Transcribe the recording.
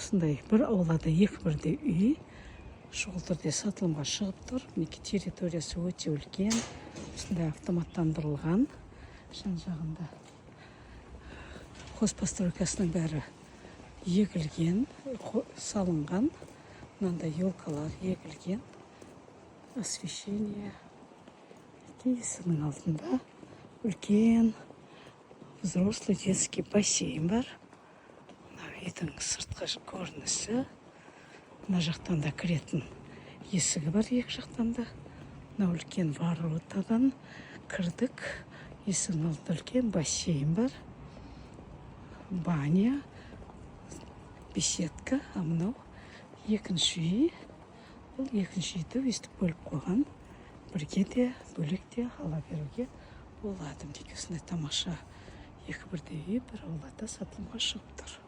Осындай бір аулада екі бірдей үй шұғыл түрде сатылымға шығып тұр. Мінекей, территориясы өте үлкен, осындай автоматтандырылған, жан жағында хозпостройкасының бәрі егілген, салынған, мынандай елкалар егілген, освещение. Есігінің алдында үлкен взрослый детский бассейн бар. Мына үйдің сыртқы көрінісі. Мына жақтан да кіретін есігі бар, екі жақтан да. Мына үлкен воротадан кірдік. Есігінің алдында үлкен бассейн бар, баня, беседка. А мынау екінші үй. Бұл екінші үйді өйстіп бөліп қойған, бірге де, бөлек те ала беруге болады. Мінекей, осындай тамаша екі бірдей үй бір аулада сатылымға шығып тұр.